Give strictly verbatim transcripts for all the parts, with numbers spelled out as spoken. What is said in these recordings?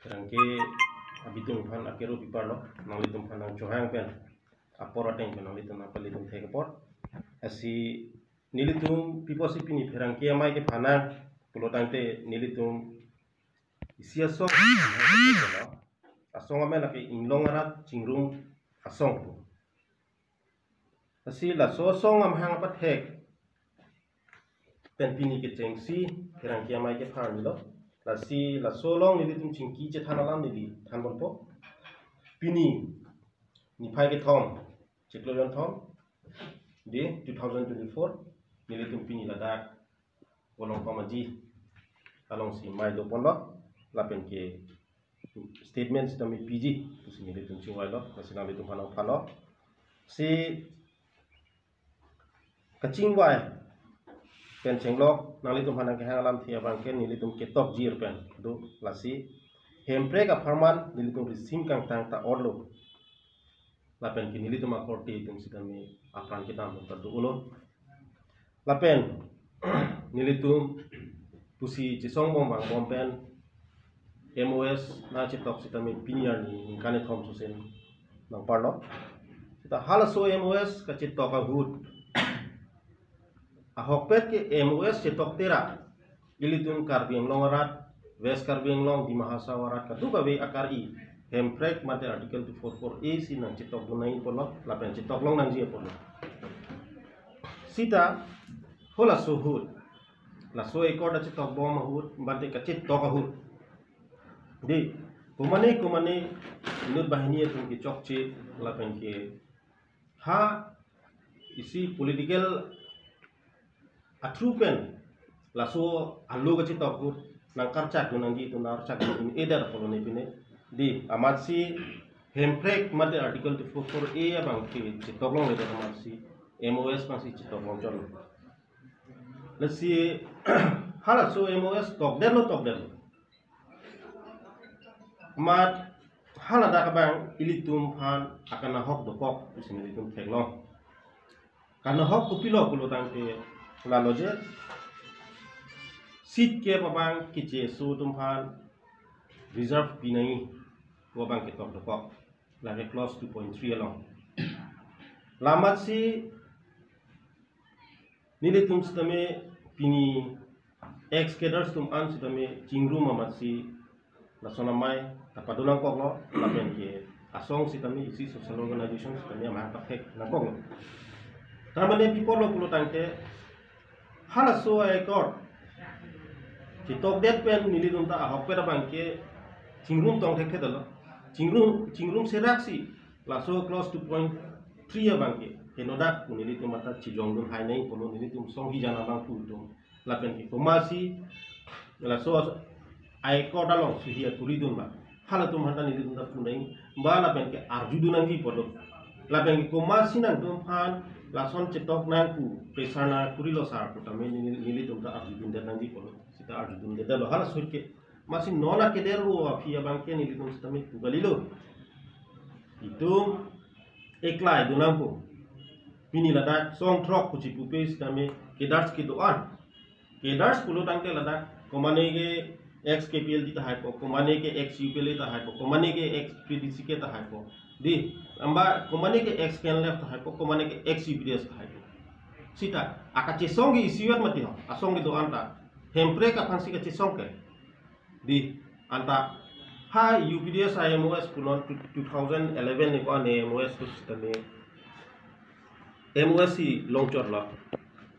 Pherangke abitung aphan akero piparlo, nanglitum aphan nangchohang pen apor ateng pen nanglitum nangpalitum thek apot. Lasi nelitum piposi pini pherangke amei kephan nang pulo tangte nelitum isi asong, asong amen lake Inglong arat Chingrum asong pu. Lasi laso asong amahang apathek pen pini kechengsi pherangke amei kephan lo. Lasi laso along nelitum chingki chethan alam neli than ponpo. Pini niphai kethom, chiklo jonthom, de two thousand twenty-four, nelitum pini ladak Volongkom Aji alongsi mei do ponlo, lapen ke statement sitame piji pusi nelitum chingvailo, lasi nanglitum aphan nangphanlo. Si kachingvai pen chenglok nanglitum aphan nangkehang alamthe abang ke nelitum ketok jir pen do, lasi hemprek apharman nelitum risim kangtang ta orlo. Lapen ke nelitum akorte atum sitame apran kedam ta do-olo. Lapen nelitum pusi chesong bom vangbom pen M O S nangchetok sitame pini arni ningkan kethom susen nangparlo. Seta halaso M O S kachetok ahut, ahokpet ke M O S chetok tera, ilitum Karbi Anglong arat, West Karbi Anglong, Dima Hasao arat kadokave akari hemprek mate Article two four four A si nangchetok dun nangji apotlo, lapen chetok long nangji apotlo. Seta halaso ahut, laso accord kachetok bom ahut, mate kachetok ahut, de, komane komane inut banghini atum kechokche, lapen ke ha isi political athru pen laso alo kachetok ahut nangkarchak dun nangji atum nangkarchak dun un-edetpo lo ne pine. De, amatsi hemprek mate Article two four four A abang ke chetok longledet amatsi M O S abangsi chetok long chotlo. Lasi halaso M O S tokdetlo, tokdetlo. Amat haladak abang ilitum aphan akanahok dokok pusi nelitum theklong. Kanahok kopilo pulo tangte lalo je, seat kep abang keche aso atum aphan reserve pi nangji pu abang ketok dokok, lake clause two point three along. La amatsi nelitum sitame pini ex cadres atum an sitame chingrum amatsi lason amei ta pado nangkoklo, lapen ke asong sitame isi social organization sitame amahang pathek nangkoklo. Tar mane pi apotlo pulo tangte halaso accord chetokdet pen nelitum ta ahokpet abang ke chingrum tong thekthe detlo. Chingrum, chingrum seraksi laso clause two point three abang ke henodak pu nelitum anta chejong dun hai nangji apotlo, nelitum song hijan abang pu atum. Lapen ke komatsi laso accord along suhi aturi dun ba, halatum aphanta nelitum ta pu nangji ba, lapen ke arju dun nangji apotlo. Lapen ke komatsi nangtum aphan lason chetok nang pu pressure nangkurilo sar pu tame neli, nelitum ta arju dundet nangji apotlo. Seta arju dundetlo halaso ahut ke. Amatsi non akeder ro aphi abang ke nelitum sitame pu kalilo. Itum eklai dun nangpo. Pini ladak song throk kuchi pupe sitame cadres kedo-an. Cadres pulo tangte ladak komane ke ex K P L T tahaipo, komane ke ex U P L A tahaipo, komane ke ex P D C K tahaipo. De, amba komane ke ex K N L F tahaipo, komane ke ex U P D S tahaipo. Seta akachesong ke isivet mati ho, asong kedo-an ta hemprek aphansi kachesong ke. De, anta ha U P D S a M O S punon two, two thousand eleven ni ko ane M O S pu sitame M O S si long chotlo.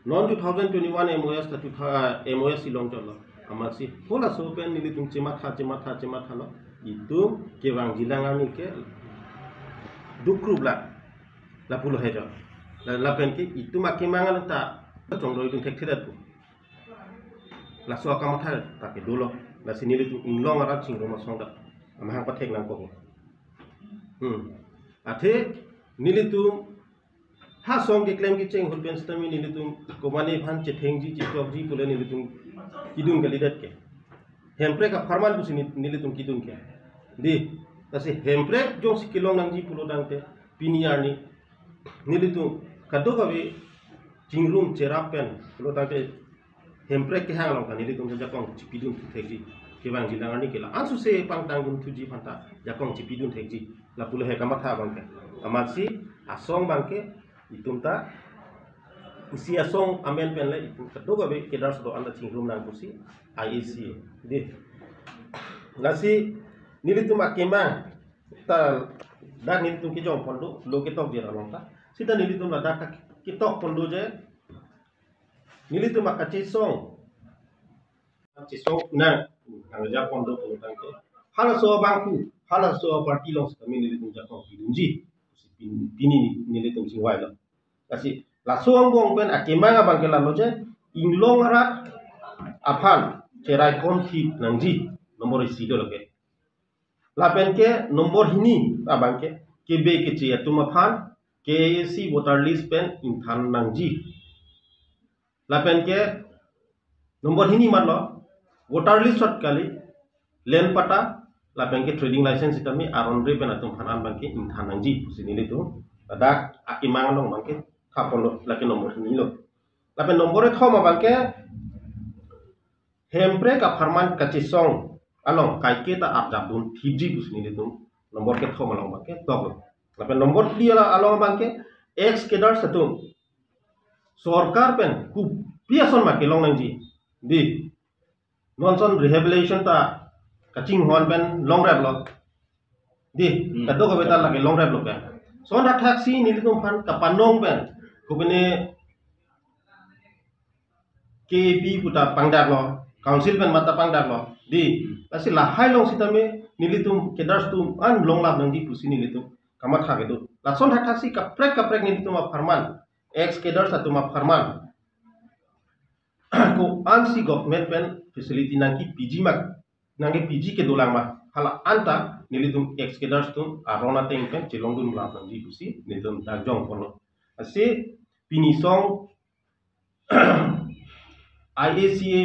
Non two thousand twenty-one M O S ta two thou-, ah, M O S si long chotlo. Amatsi halaso pen nelitum chematha, chematha, chemathalo. Itum kevangjilang arni ke dukrup la, lapulo hejo. La, lapen ke itum akemang along ta chongdoi dun thekthedet pu. Laso akamatha ta kedolo. Lasi nelitum Inglong arat Chingrum asong ta amahang pathek nangkok. Hmm. Athe nelitum ha asong keklem kecheng ahut pen sitame nelitum komane aphan chethengji chechokji pule nelitum kedun kalidet ke. Hemprek apharman pusi ne-, nelitum kedun ke. De, lasi hemprek jongsi kelong nangji pulo tangte pini arni nelitum kadokave chingrum cherap pen pulo tangte hemprek kehang along ta nelitum jajakong chipidun thekji. kevangji nang arni ke la-an suse pangtangdun thuji aphanta jakong chipidun thekji. Lapulo he kamatha abangke. Amatsi asong abangke itum ta isi asong amen pen le itum kadokave cadres do-an ta chingrum nang pusi I A C A. Dei. Lasi nelitum akemang ta dak nelitum kejong pon do, lo ketokji along ta. Seta nelitum ladak ta ketok pon do je. Nelitum akachesong, chesong nang, nangjakong do pulotangte, halaso abangphu, halaso aparty along setame nelitum jakong pidunji. Pini, pini nelitum chingvailo. Lasi laso angbong pen akemang abangke lalo je, inglong arat aphan cheraikom thip nangji, nombor isi do lake. Lapen ke nombor hini abangke, kebe keche atum aphan K A A C voter list pen ingthan nangji. Lapen ke nombor hini matlo, voter list sot kali, land patta, lapen ke trading license setame aron re pen atum aphan an abangke ingthan nangji pusi nelitum ladak akemang along abangke thap ponlo, lake nombor hini lo. Lapen nombor kethom abangke, Hemprek apharman kachesong along kaike ta arjapdun thipji pusi nelitum nombor kethom along abangke toklo. Lapen nombor phli ala along abangke ex-cadres atum sorkar pen kopi ason ma kelong nangji. Dei, non ason rehabilitation ta kachinghon pen longraplo. Dei, Hmm. kadokave ta lake longraplo pen. Lason thakthaksi nelitum aphan kapanong pen, kopine K A P pu ta pangdaklo, council pen mata pangdaklo. Dei, lasi lahai along setame nelitum cadres atum an longlap nangji pusi nelitum kamatha kedo. Lason thakthaksi kaprek kaprek nelitum apharman, ex-cadres atum apharman, ko-ansi government pen facility nangkepiji ma, nangkepiji kedolang ma, hala anta nelitum ex-cadres atum aron ateng pen chelongdun lap nangji pusi nelitum dak jong ponlo. Lasi pini asong I A C A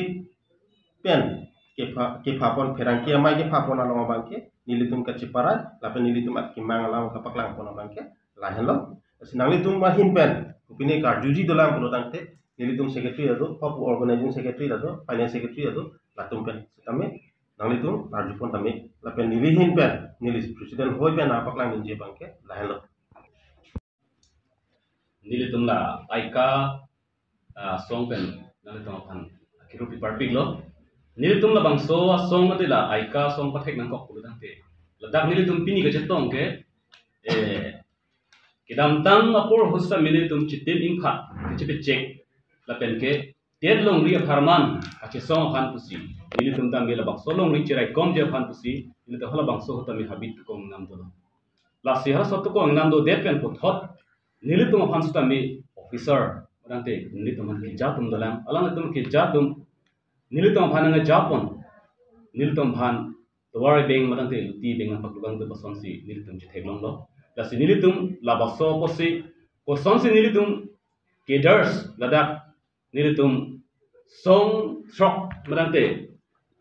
pen kepha, kepha pon, pherangke amei kepha pon along abangke nelitum kacheparai, lapen nelitum akemang along kapaklang pon abangke lahenlo. Lasi nanglitum ahin pen kopine karjuji dolang pulotangte, nelitum secretary ta do, hopu organizing secretary ta do, finance secretary ta do, latum pen setame nanglitum karju pon tame, lapen neli ahin pen, neli president hoi pen nangpaklang nangji abangke lahenlo. Nelitum la AICA, ah, asong pen nanglitum aphan akiru pi parpiklo. Nelitum labangso asong mate la AICA asong pathek nangkok pulotangte, ladak nelitum pini kachetong ke, eh, kedamtang apor ahut setame nelitum chitim ingphat kachepechek, lapen ke TET longri apharman kachesong aphan pusi nelitum tame labangso longri cheraikomji aphan pusi nelitum halabangso ahut tame habit tukong ingnam dolo. Lasi halaso tukong ingnam dodet pen puthot nelitum aphan setame officer, mate nelitum aphan keja atum dolang, alanglitum keja atum nelitum aphan nangkeja pon, nelitum aphan tovar beng mate luti beng nangpaklang do pu asonsi nelitum chetheklonglo. Lasi nelitum labangso apotsi, kosonsi nelitum cadres ladak nelitum song throk mate,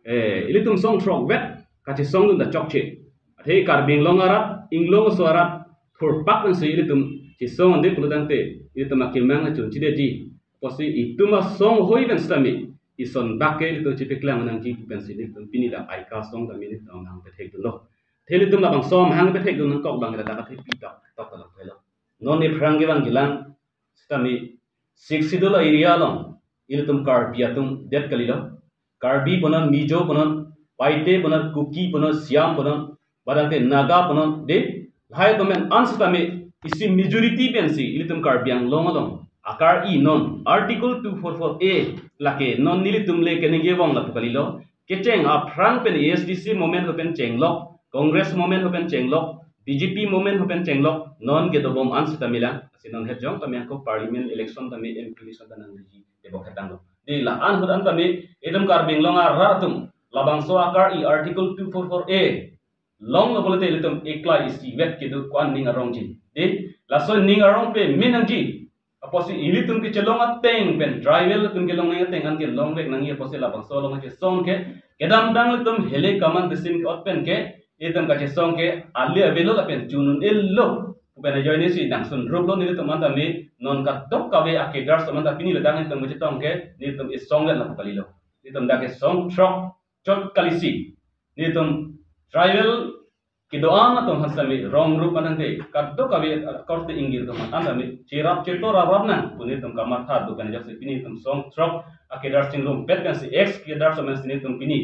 eh, ilitum song throk vet kachesongdun ta chokche. Athe Karbi Anglong arat, inglong aso arat thurpak pensi ilitum chesong ande pulotangte, ilitum akemang achun chidetji. Apotsi itum asong hoi pen setame ison bak ke ilitum chepaklang nangji pensi ilitum pini la AICA asong tame ilitum amahang pethekdunlo. Athe ilitum labangso amahang pethekdun nangkok abang ilitum dak athe pi tok tok ta lang thelo. Non ephrang kevangjilang setame Sixth Schedule area along ilitum Karbi atum det kalilo. Karbi punon, Mizo punon, Paite punon, Kuki punon, Siam punon, badangte Naga punon, dei, lahai atum pen an setame isi majority pensi ilitum Karbi Anglong along akar-i non Article two four four A lake non nelitum le keningje vong lapu kalilo. Kecheng aphrang pen A S D C movement ahut pen chenglok, Congress movement ahut pen chenglok, B J P movement ahut pen chenglok, non kedobom an setame lang, lasi non het jong tame ako parliament election tame M P election ta nangji tebok hetanglo. Dei, la-an ahut an tame itum Karbi Anglong arat atum labangso akar-i Article two four four A longlo pulote ilitum eklai isi vet kedo ko-an ning arongji. Dei, laso ning arong pame nangji. Apotsi ilitum kechelong ateng pen, tribal atum kelong nang ateng an kelongvek nangji apotsi labangso along kachesong ke, kedamtang ilitum hele kaman desin ke-ot pen ke, ilitum kachesong ke ale avelo lapen chun un-elo pu pen ajoinesi nangsun ruplo. Nelitum an tame non kadokave a-cadres atum an ta pini ladak nelitum kachetong ke nelitum isong let lapu kalilo. Nelitum dak ke song throk chot kalisi, nelitum tribal kedo-an atum aphan sami rong rup anang te, kadokave akorte ingjir atum aphan sami cherap chetor arap nang pu nelitum kamatha do pen, ajak si pini nelitum song throk a-cadre chingrumpet pensi, ex-cadre atum pensi nelitum pini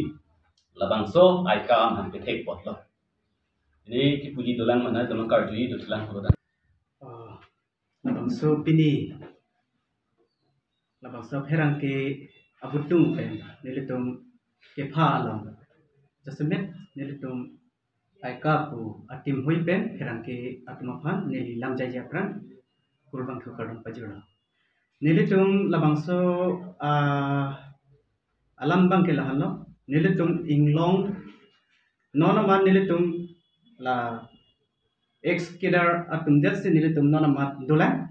labangso ICAM aphan kethek apotlo. Pini kipuji dolang, mane nelitum karjuji dolang pulo tangte. Ah, labangso pini, labangso pherangke abutung pen nelitum kepha along jasemet nelitum ICAM pu a-team hui pen pherangke atum aphan neli lam jaija aphrang kurvangthu kardom pajirlo. Nelitum labangso, ah, alam abangke lahenlo. Nelitum inglong, non amat nelitum la ex-cadre atum det si nelitum non amat dolang.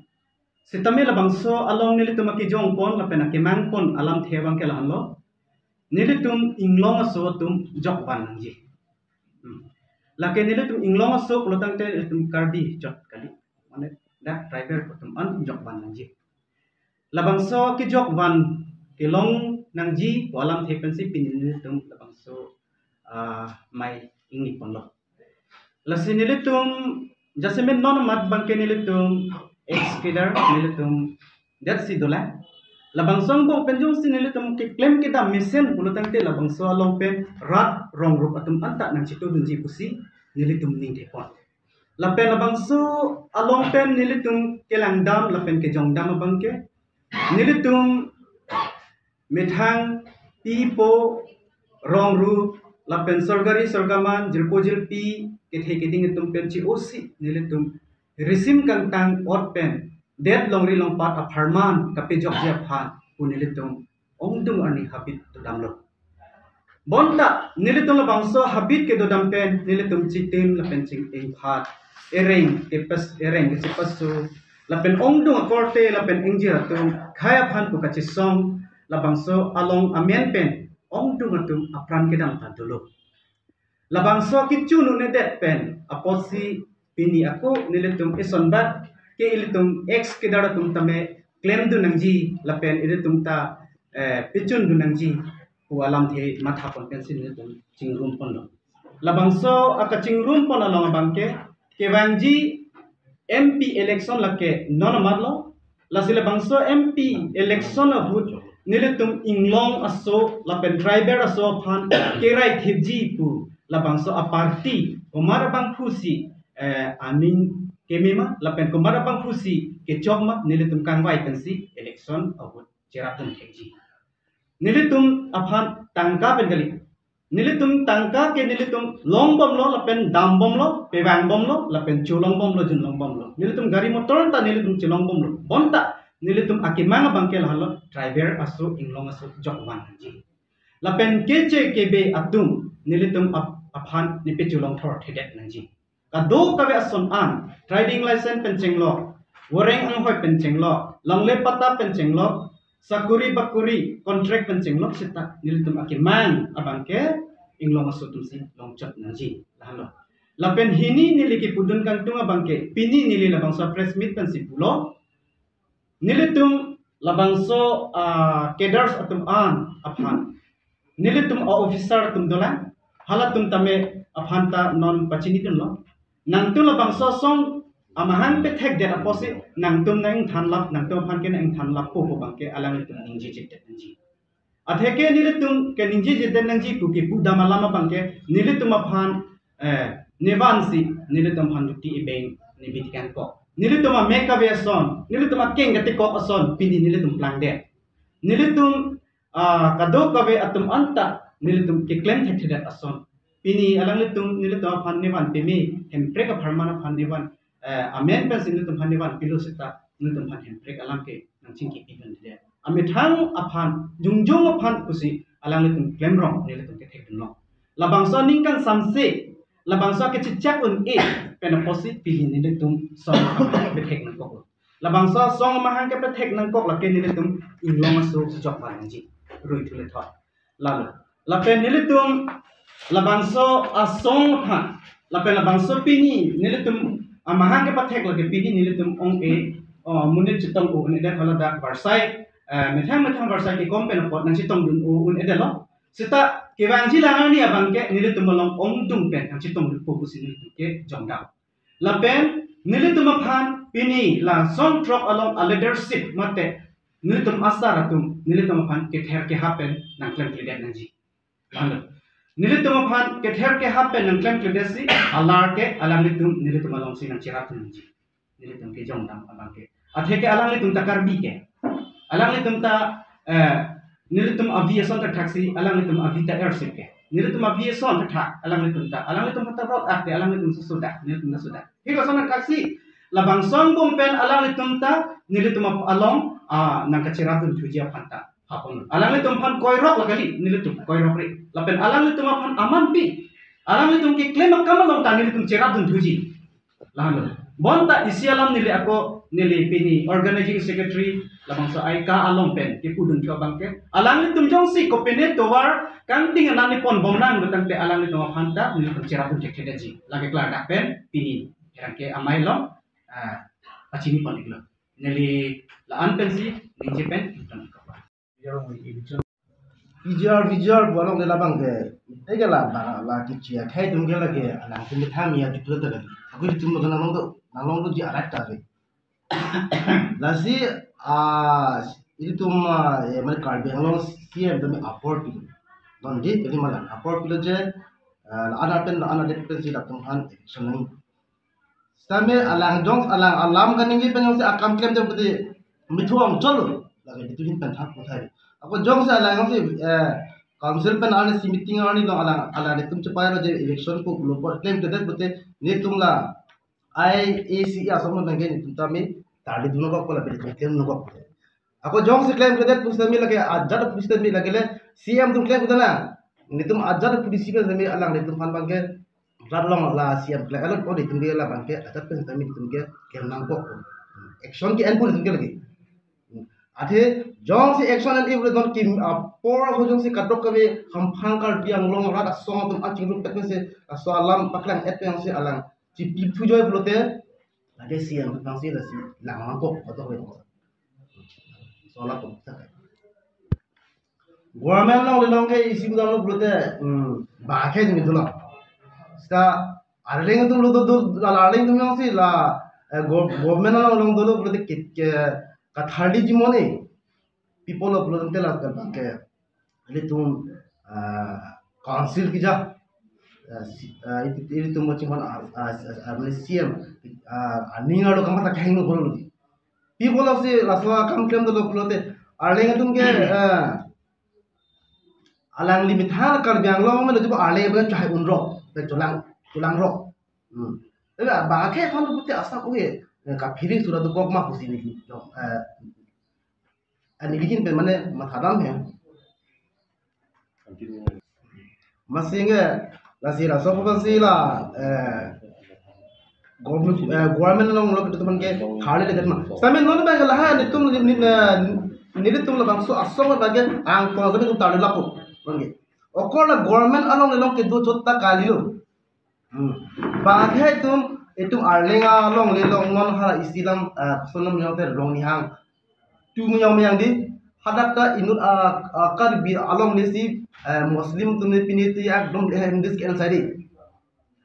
Sitame labangso along nelitum akejongpon lapen akemangpon alamthe abangke lahenlo. Nelitum inglong aso atum jokvan nangji. Hmm. Lake nelitum inglong aso pulo tangte nelitum Karbi chot kali, mane dak tribal atum an jokvan nangji. Labangso kejokvan kelong nangji pu alamthe pensi pini nelitum labangso, ah, mei ingniponlo. Lasi nelitum jasemet non amat abangke nelitum ex-cadre nelitum det si dolang. Labangso angbong pen jongsi nelitum keklem kedam mesen pulo tangte labangso along pen rat rong rup atum anta nangchitudunji pusi nelitum ningthepon. Lapen labangso along pen nelitum kelangdam lapen kejongdam abangke nelitum methang pipo, rong rup lapen sorkari sorkaman, jirpo jirpi, kethe keding atum pen chi-osi nelitum risim kangtang ot pen det longri longpat apharman kapejokji aphan pu nelitum ongdung arni habit dodamlo. Bonta nelitum labangso habit kedodam pen nelitum chitim lapen ching-ingphat, ereng kepes, ereng kechepasu lapen ongdung akorte lapen ingjir atum khei aphan pu kachesong, labangso along amen pen ongdung atum apran kedam ta dolo. Labangso kechun un-edet pen apotsi pini ako nelitum isonbat ke ilitum ex-cadre atum tame klemdun nangji lapen ilitum ta, eh, pechundun nangji pu alamthe mathapon pensi nelitum chingrumponlo. Labangso akachingrumpon along abangke kevangji MP election lake non amatlo. Lasi labangso MP election ahut nelitum inglong aso lapen tribal aso aphan kerai thipji pu labangso a-party komat abangphusi, eh, aning keme ma lapen komat abangphusi kechok ma nelitum kangvai pensi election ahut cherapdun thekji. Nelitum aphan tangka pen kali. Nelitum tangka ke nelitum longbomlo lapen dambomlo, pevangbomlo lapen cholongbomlo, junlongbomlo. Nelitum gari motor ta nelitum cholongbomlo. Bonta nelitum akemang abangke lahenlo, tribal aso inglong aso jokvan nangji. Lapen keche kebe atum nelitum ap-, aphan nepecholongthor thedet nangji. Kadokave ason an, trading license pen chenglok, voreng anghoi pen chenglok, longle patta pen chenglok, sakuri bakuri contract pen chenglok seta nelitum akemang abangke inglong aso atumsi longchot nangji, lahenlo. Lapen hini neli kepudun kangtung abangke pini neli labangso press meet pensi pulo. Nelitum labangso, ah, cadres atum an aphan, nelitum a-officer atum dolang, halatum tame aphan ta non pachinidunlo. Nangtum labangso asong amahang pethekdet apotsi nangtum nangthanlap, nangtum aphan ke nangthanlappo pu abangke alanglitum ningjejedet nangji. Atheke nelitum ke ningjejedet nangji pu kepudam alam abangke nelitum aphan, eh, nevansi nelitum aphan duty ebeng nebi tekangkok. Nelitum amek kave ason, nelitum akeng katekok ason pini nelitum plangdet. Nelitum, ah, kadokave atum anta nelitum keklem thekthedet ason pini alanglitum nelitum aphan nevan peme, Hemprek apharman aphan nevan, eh, amen pensi nelitum aphan nevan pilo seta nelitum aphan Hemprek alam ke nangchingkipidunde. Amethang aphan, jongjong aphan pusi alanglitum klemrong nelitum kethekdunlo. Labangso aning kangsamse, labangso akechechak un-e pen apotsi pini nelitum asong amahang kepethek nangkoklo. Labangso asong amahang kepethek nangkok lake nelitum inglong aso jokvan nangji, rui thule thot. Lalo. Lapen nelitum labangso asong aphan, lapen labangso pini nelitum amahang kepethek lake pini nelitum ong-e, oh, monit chetong-o un-edet, haladak varsai, eh, methang methang varsai kekom pen apot nangchetongdun-o un-edetlo. Seta kevangji lang arni abang ke nelitum along ongdung pen nangchetongpo pusi nelitum kejongdam. Lapen nelitum aphan pini la songthrok along a-leadership mate nelitum asar atum nelitum aphan kether kehap pen nangklemkledet nangji. Lalu nelitum aphan kether kehap pen nangklemkledetsi alar ke alanglitum nelitum alongsi nangcherap nangji. Nelitum kejongdam abang ke. Athe ke alanglitum ta Karbi ke. Alanglitum ta, eh, nelitum avi ason thakthaksi, alanglitum avi ta ersip ke. Nelitum avi ason thakthak, alanglitum ta. Alanglitum ta rot ak ke, alanglitum susudak, nelitum ta sudak. Hiko ason thakthaksi, labangso angbong pen alanglitum ta, nelitum ap-, along, ah, nangkacherapdun thuji aphan ta. Hapon. Alanglitum aphan koirok la kali, nelitum koirokre. Lapen alanglitum aphan amanpi. Alanglitum keklem akam along ta nelitum cherapdun thuji. Lahenlo. Bonta isi alam neli ako neli pini organizing secretary labangso aika along pen kepudun thu abang ke. Alanglitum jongsi kopine tovar kangding anani ponbom nang tangte alanglitum aphan ta nelitum cherapdun thekthedetji. Lake klardak pen pini. Erang ke amei along, ah, pachini pon iklo. Neli la-an pensi ningje pen. P G R, V G R, pu along ke labang ke, eh, ke la, ba, la kichi akhei atum ke lake, alangtum methang ya di pulo ta lagi. Ako ilitum lo nanglong do, nanglong doji arat ta ke. Lasi, ah, ilitum, ah, eh, mane Karbi Anglong C M atum apor pilo. Don di, jadi malam apor pilo je, ah, la-an pen, la-an pen si latum aphan action nang. Sitame alang jong, alang alam kaningje pen jongsi akam klem jong pati mithu ong cholo. Lake mithu hin pen thap puthai. Ako jongsi alang jongsi, eh, council pen arnisi meeting arni long alang, alanglitum chepailo je election ko pulo apot klemkledet pute nelitum la I A C asong nangke nelitum tame tarlidun nangkok pula pede klemdun nangkok pute. Ako jongsi klemkledet pusitame lake ajat pusitame lake le C M atum klem klemdun na. Nelitum ajat pusi pusitame alanglitum aphan abang ke rat along la C M klem along ko nelitum ke labang ke ajat pusitame nelitum ke klem nangkok. Action ke-enpo nelitum ke lake. Athe jongsi action en-e pule don kim apor ho jongsi kadokave hamphang Karbi Anglong rat asong atum achingrum pet pensi laso alam paklang-et pensi alang chipip thujoi pulote lake C M nangsi lasi lang nangkok koto ko. Sola ko ta. Government along lelong ke isi budam lo pulote, hmm, ba ke jing dolo. Sita Arleng atum lo do, do, la, la Arleng atum jongsi la, eh, gov-, government along long dolo pulote ke, ke, katharli jimone. People lo pulote la, ke, ke, ilitum, ah, council keja. Ah, si, ah, it-, ilitum mo chimon, ah, ah, ah, ah, mane C M, ah, aning arlo kamatha kahingno bolo lo. People lo si, laso akam klem dolo pulote, Arleng atum ke, ah, alangli methang Karbi Anglong me lo jibo Arleng abang chahai unrok, pen cholang, cholangrok. Hmm. Tapi abang ke aphan pute asa ko he, eh, kaphiring sura dokok ma pusi neli. Eh, ani bikin pen mane mathadam he. Continue. Masih nge, lasi laso ko si la, eh, government, eh, government along lo kedo teman ke kharli ledet ma. Sami non ba lahai nelitum ni, ni, eh, nelitum labangso asong ba ke angkong sami tum tarli lapu. Bang ke. Okor la government along lelong kedo chot ta kalilo. Hmm. Ba ke itum, itum Arleng along lelong non hala isi alam, eh, sonam nyote Ronghang. Tu miyang miyang di, hadak ta inut, ah, ah, Karbi along lesi, eh, Muslim atum ne pini ti ekdom le hem dis ke ansari.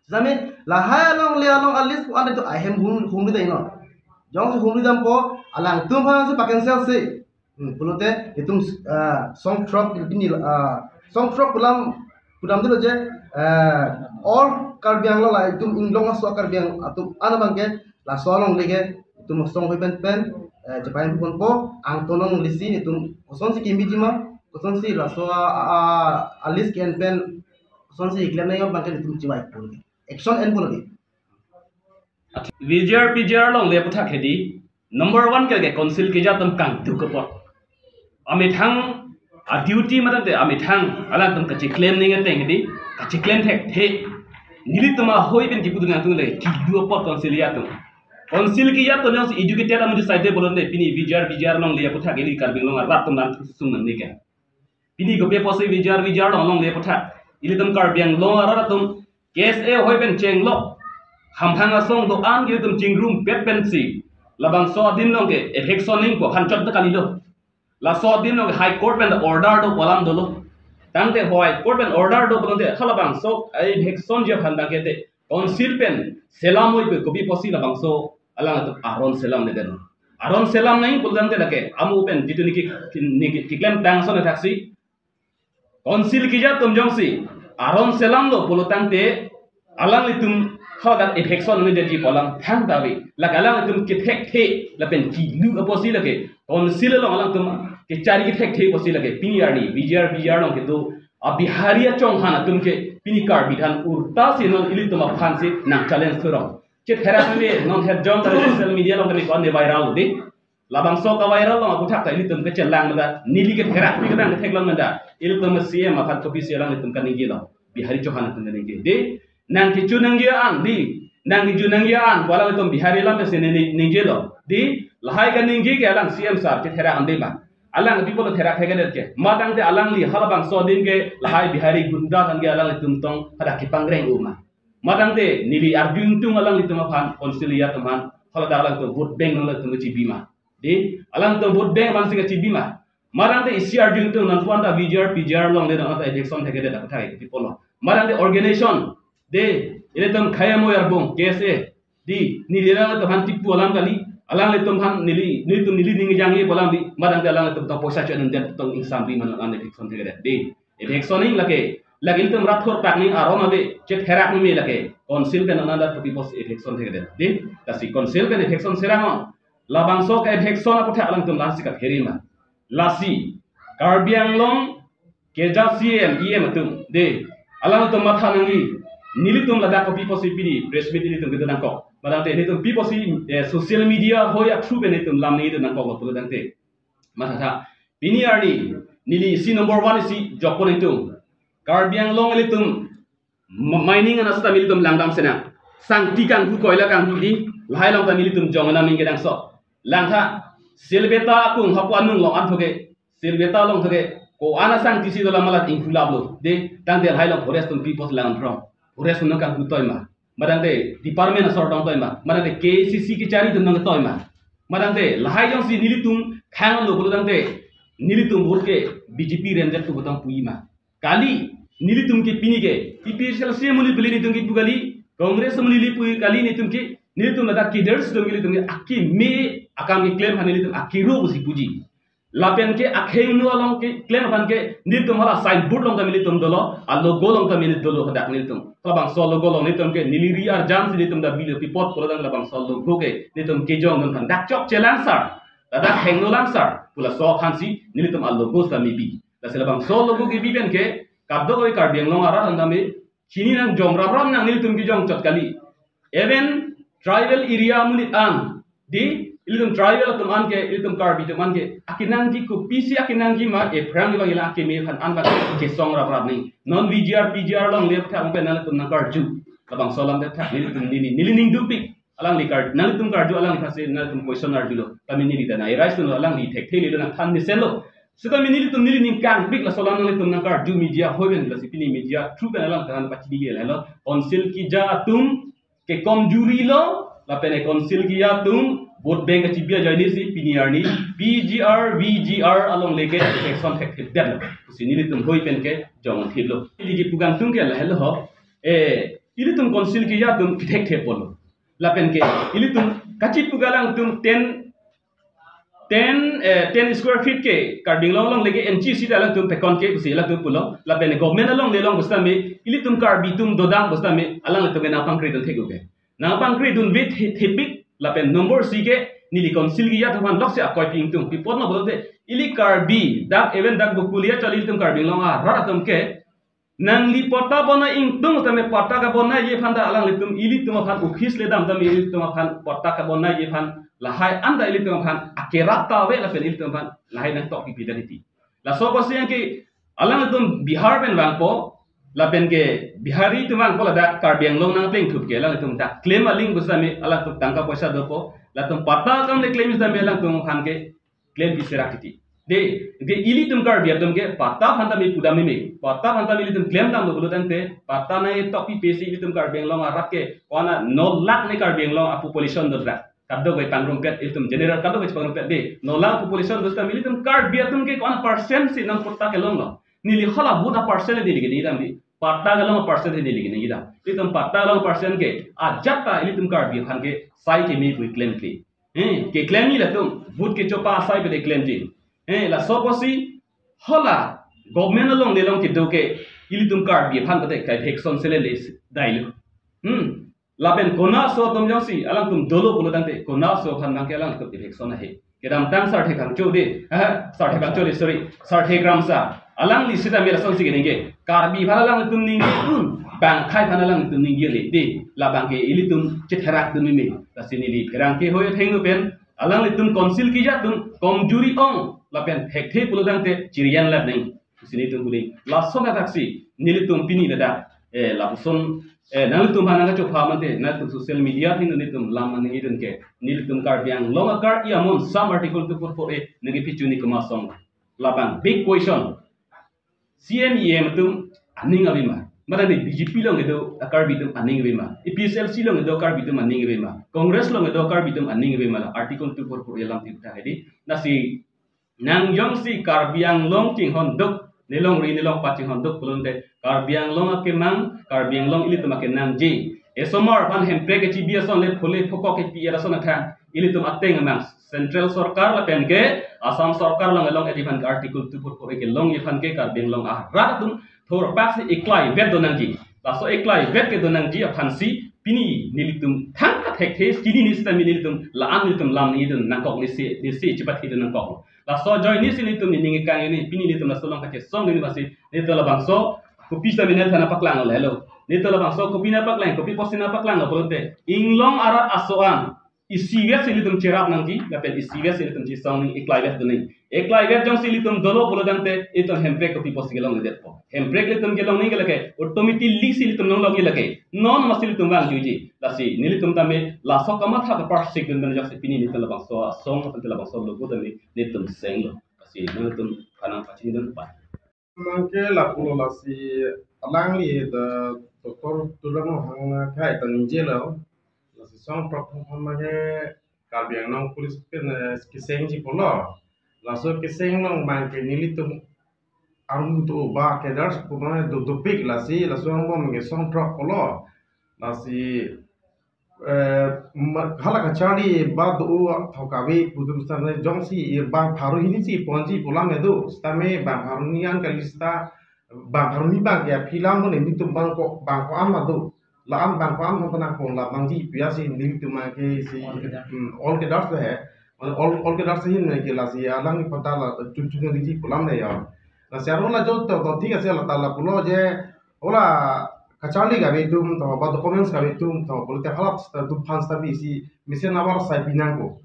Sami lahai along le along alis ko anda tu ahem hum, humri dai no. Jongsi humri dampo, alangtum aphan si pa-cancel si. Hmm, pulote itum, ah, songthrok pini, ah, songthrok pulam, pudam dilo je, ah, all Karbi Anglong la itum inglong aso Karbi Ang atum an abang ke laso along leke itum song hoi pen pen, eh, chepai ponpo, angtonong lesi itum kosonsi kimi jima, kosonsi laso a, a, a, alis ke-en pen, kosonsi klem nang abang ke itum chibai pon. Action enpo lagi. V G R, P G R along le aputhak hedi, number one ke, ke council keja atum kangduk apot. Amethang a-duty matang te amethang alangtum kachiklem ning ateng hedi, kachiklem thekthe. Nelitum ahoi pen kipudun nangtung le, kidu apot council keja atum. Council keja atum jongsi educated amu decided bolon de, pini V G R, V G R along le aputhak ili Karbi Anglong arat atum nangthusung nang nika. Pini kopi apotsi V G R, V G R along, along le aputhak. Ilitum Karbi Anglong arat atum K S A ahoi pen chenglok. Hamphang asong do-an ke itum chingrum pet pensi labangso adim along ke eviction nangpo, hanchot ta kalilo. Laso adim along ke High Court pen order do, pu alam dolo. Tangte hoi court pen order do pulote halabangso eviction ji aphan tangte council pen selam oi pe kopi pusi labangso alanglitum aron selamledet. Aron selam nangji pulo tangte lake amu pen jitu niki, niki keklem tang ason thaksi council keja atum jongsi aron selamlo pulo tangte alanglitum hadak eviction nangji pu alam thangta ave. Lake alanglitum kethekthe lapen kilu apotsi lake council along alangtum kechari kethekthe apotsi lake pini arni V G R, V G R along kedo a Bihari achonghan atum ke pini Karbi than ulta si non ilitum aphan si nang challenge thurong. Chetherak me non het jong ta social media along kami kon ne viral di. Labangso ka viral along aputhak ta ilitum kechelang meda, neli ketherak pi kedang ketheklong meda. Ilitum C M aphan kopisi alanglitum kaningje lo, Bihari chonghan atum kaningje. Di, nang kecho nangji an di, nang kecho nangji an pu alanglitum Bihari alam si ne, ne, ningje lo. Di, lahai kaningje ke alang C M sir chetherak an di ma. Alang people therak thekedet ke. Matangte alangli halabangso adim ke lahai Bihari gunda than ke alanglitum tong hadak kepangreng u ma. Matangte neli arju ingtung alanglitum aphan, council keja atum aphan, haladak alangtum vote bank nangtum chibi ma. Di, alangtum vote bank aphan si kachibi ma. Matangte isi arju ingtung non puan ta V G R, P G R along de nang ta eviction thekedet aputhak ke people lo. Matangte organization, di, ilitum Khei Amoi Arbong, K S A, di, neli alanglitum aphan tipu alam kali, alanglitum aphan neli, nelitum neli ning jangje pu alam di, matangte alanglitum tong poisa chot nang den tong ingsam ri man an eviction thekedet. Di, eviction ning lake, lake ilitum rat thor tak ning aron ave, chetherak me lake, council pen ananda kopi pusi eviction thekedet. Di, lasi council pen eviction serang on. Labangso ke eviction aputhak alangtum lasi katheri ma. Lasi, Karbi Anglong keja C M, E M atum, di, alangtum matha nangji, nelitum ladak kopi pusi pini press meet nelitum kedo nangkok. Matangte nelitum pi pusi, eh, social media hoi a through pen nelitum lam nangji do nangkok lo pulo tangte. Matha tha, pini arni, neli isi number one isi jokpon ingtung. Karbi Anglong ilitum ma-, mining ana seta nelitum langdam senang. Sangti kanghu koila kanghu di, lahai along ta nelitum jong anam ningke dangso. Langtha, Silveta akung hapu anung along an thoke, Silveta along thoke, ko-an asangti si dola malat inghu laplo. Di, tangte lahai along forest atum pi pusi lang rong. Forest atum kanghu toi ma. Matangte department asor tong toi ma. Matangte K A C C kechari atum nang toi ma. Matangte lahai jongsi nelitum khang lo pulo tangte nelitum vote ke B J P remjet tu botong pui ma. Kali, nelitum ke pini ke, A P H L C amonit pili nelitum ke pu kali, Congress amonit pili pu kali nelitum ke, nelitum ladak cadres atum ke nelitum ke akeme akam keklem aphan nelitum akero pusi puji. Lapen ke akhengno along keklem aphan ke nelitum hala signboard along ta nelitum dolo, a logo along ta nelitum dolo hadak nelitum. Halabangso logo along nelitum ke neli ri arjan si nelitum ta bilo pi apot pulo tang labangso logo ke nelitum kejong dun aphan dak chokche lang sir, ladak hengno lang sir pu laso aphan si nelitum a logo ta mebi. Lasi labangso logo kebi pen ke kadokave Karbi Anglong arat an tame chini nang jom rap rap nang nelitum kejong chot kali. Even tribal area amonit an, di, ilitum tribal atum an ke, ilitum Karbi atum an ke akenangji kopisi akenangji ma, ephrang bang ila akeme aphan an ba kesong rap rap ni. Non V G R, P G R along le thak pen nangtum nangkarju. Labangso alam de thak nelitum neli, neli ning dupik. Alangli kar, nangtum karju alangli khasi nangtum question arjulo. Tame neli ta nang arise lo, alangli thekthe lelo, nang than mesen lo. Seta nelitum neli ning kangpik laso alam nangtum nangkarju media hoi pen lasi pini media through pen alang than pachini ke lelo. Council keja atum ke komjuri lo, lapen e council keja atum vote bank kachibi ajoine si pini arni P G R, V G R along leke action thekthedetlo. Si nelitum hoi pen ke jong thilo. Ili kepu kangtung ke lahelo ho. Eh, ilitum council keja atum kethekthepolo. Lapen ke ilitum kachipu ke alangtum ten, ten, eh, ten square feet ke Karbi Anglong along leke N G C ta alangtum pekon ke pusi alangtum pulo. Lapen government along le along pusitame ilitum Karbi atum dodam pusitame alangtum ke nangpangkri dun thek-u ke. Nangpangkri dunve the-, thepik lapen number isi ke neli council keja atum aphan loksi akoi pi ingtung. Pi apot lo pulote ili Karbi dak even dak Bokulia chali ilitum Karbi Anglong arat atum ke nangli patta bonai ingtung tame patta kabonai ji aphan ta alanglitum ilitum aphan office ledam tame ilitum aphan patta kabonai ji aphan lahai anta ilitum aphan akerap ta ave lapen ilitum aphan lahai nangtok pipi daliti. Laso apotsi yang ke alanglitum Bihar pen vangpo lapen ke Bihari atum vangpo ladak Karbi Anglong nangplengthup ke alanglitum dak claim aling pusitame alangtum tangka poisa dopo latum patta akam le claim pusitame alangtum aphan ke claim piserak titi. De, ke ilitum Karbi atum ke patta aphan tame pudam meme, patta aphan tame ilitum claim damlo pulo tangte, patta nangtok pipe si ilitum Karbi Anglong arat ke kona no lakh ne Karbi Anglong a population dodra. Kadokave pangrumpet ilitum general kadokave pangrumpet de, no lakh population dodra ilitum Karbi atum ke kona percent si nang patta kelonglo. Neli hala vote a-parcel neli keningje dam di. Patta along a-parcel neli keningje dam. Itum patta along a-parcel ke ajat ta ilitum Karbi aphan ke sai keme pu klemkle. Eh, keklemji latum, vote kechopa asai pede klemji. Eh, laso apotsi hala government along nelong kedo ke ilitum Karbi aphan pede kai election sele le dailo. Hmm. Lapen konatso atum jongsi alangtum dolo pulo tangte konatso aphan nangke alangtum election ahe. Kedamtang Sarthe Kangcho de, ha, Sarthe Kangcho de, sorry, Sarthe Kramsa. Alangli sita mera sonsi keningje. Karbi aphan alangtum ningje un, bang akhai aphan alangtum ningje le de. Labang ke ilitum chetherak dun meme. Lasi neli pherangke hoi athengno pen alanglitum council keja atum komjuri ong lapen thekthe pulo tangte chirian lap neng. Pusi nelitum kuning. Lason athaksi nelitum pini ladak, eh, lapuson, eh, nanglitum aphan nangkachopha mate, nanglitum social media ahin nelitum lam nangdun ke. Nelitum Karbi Anglong akar-i amon sam Article two four four A nangkepi chuni komat asong. Labang big question. C M E M atum aning ave ma? Mane B J P along kedo a-Karbi atum aning ave ma? A P H L C along kedo a-Karbi atum aning ave ma? Congress along kedo a-Karbi atum aning ave ma? La Article two four four A alam tip ta hedi. Lasi nang jongsi Karbi Anglong chinghon duk, nelongri nelongpat chinghon duk pulote Karbi Anglong akemang, Karbi Anglong ilitum akenangji. Esomar aphan hemprek kechibi ason le phule phokok kepi-er ason athang ilitum ateng amang Central Sorkar lapen ke Assam Sorkar along along edi aphan ke Article two four four A kelongji aphan ke Karbi Anglong arat atum thorpaksi eklaivet donangji. Laso eklaivet kedonangji aphansi pini nelitum thangta thekthe, pini ni sitame nelitum la-an nelitum lam nangdun nangkok, nisi nisi chepathidun nangkok. Laso ajoinesi nelitum nening kang ini, pini nelitum laso along kachesong dun masi, nelitum labangso kopi sitame neliphan nangpaklang lelo. Nelitum labangso kopi nangpaklang, kopi apotsi nangpaklang lo pulote, Inglong arat aso-an isivet si nelitum cherap nangji, lapen isivet si nelitum chesong nang, eklaivet dun nang. Eklaivet jongsi nelitum dolo pulo tangte, itum hemprek kopi apotsi kelongledetpo? Hemprek nelitum kelong nangji lake, automatically si nelitum longlongji lake. Non masi nelitum vangjuiji. Lasi nelitum tame laso kamatha kaparsik dun pen jongsi pini nelitum labangso asong, lapen labangso logo tame nelitum senglo. Lasi nelitum aphan nangpachinidun pa. Mangke lapulo lasi alangli the Doctor Tuliram Ronghang akhai ta ningjelo. Lasi song prok thong thom mangke Karbi Anglong Police pen, eh, kesengji pulo. Laso keseng along mangke nelitum armu do ba cadres pu mane do dopik lasi, laso angbong mangke song prok pulo. Lasi, eh, ma-, hala kacharli ba do thok ave pu atum sitame jongsi bang pharo hini si ponji pu alam do. Sitame bang pharo hini an kali sita bang pharo hini bang ke aphi alam do, nelitum bang ko, bang ko-an ma do. La-an bang ko-an ma pernah pon la bang ji pia si nelitum ke si, all cadres, hmm, all cadres he. All, all cadres ahin ke lasi alangli aphanta la chun chun nangji pu alam le ya. Lasi aro la jo to, to thik ase, la ta lapulo je, hala kacharli kave atum to, ba documents kave atum to, pulote hala sita atum aphan sita bisi mesen avarsai pi nangkok.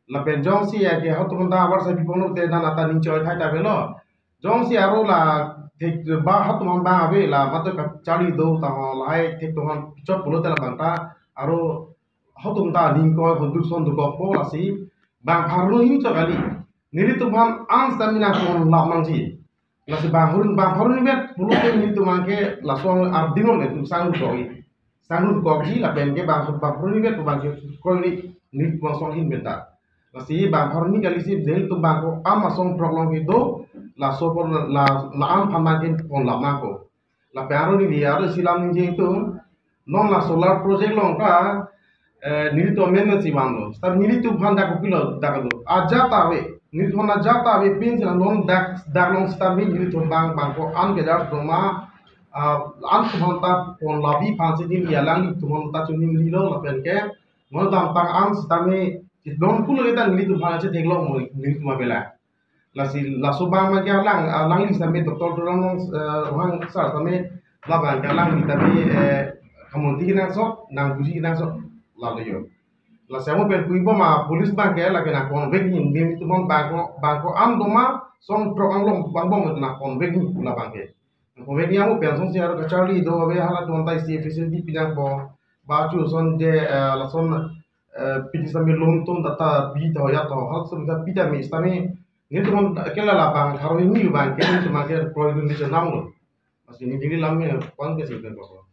Lapen jongsi ake halatum aphanta avarsai pi ponlo te nana ta ning choi thai ta avelo. Jongsi aro la thek ba halatum aphan bang ave la, mato kacharli do ta ho, lahai thek atum aphan chot pulote labang ta aro halatum ta ning koi honduk son dokok po lasi bang pharo hini chot kali. Nelitum aphan an sitame nangpon lap nangji. Lasi bang pharo, bang pharo hini vet pulote nelitum mangke laso ardin along nelitum sang dokok-i. Sang dokokji lapen ke bang, bang pharo hini vet bang ke koi ni nelitum asong ahin pen ta. Lasi bang pharo hini kali si nelitum bang ko-an ma song prok along kedo, laso apor la, la-an aphan mangke pon lap nangkok. Lapen aro neli aro isi alam ningje atum, non la solar project along ta, eh, nelitum amendment si vanlo. Seta nelitum aphan dak kopilo dak do. Ajat ta ave, nelitum aphan ajat ta ave, pinsi la non dak, dak along sitame nelitum bang, bang ko-an ke dak doma, ah, an atum aphanta pon labi aphansi neli alanglitum aphanta choningri lo lapen ke, non damtang an sitame, non pulo kita nelitum aphan chetheklong mo nelitum avelang. Lasi laso abang ma ke alang, alangli sitame Doctor Tuliram, eh, Ronghang sir sitame labang ke alangli tame, eh, kamonti kenangsot, nangbuji kenangsot, lalo yo. Lasi amo pen puibom a police abang ke lake nangkonvek ni, nelitum bang ko, bang ko-an doma, song prok anglong bang bom nangkonvek ni pu labang ke. Nangkonvek ni amo pen songsi aro kacharli do ave, halatum aphanta isi facility pi nangpo, ba chu son je, eh, lason, eh, piti sami lom ton data bi to ya to, halatum ta pi tame sitame, nelitum ke la la bang pharo hini abang ke nelitum ke proyek ni chenam lo. Lasi neli alam me pon ke sih pen ko.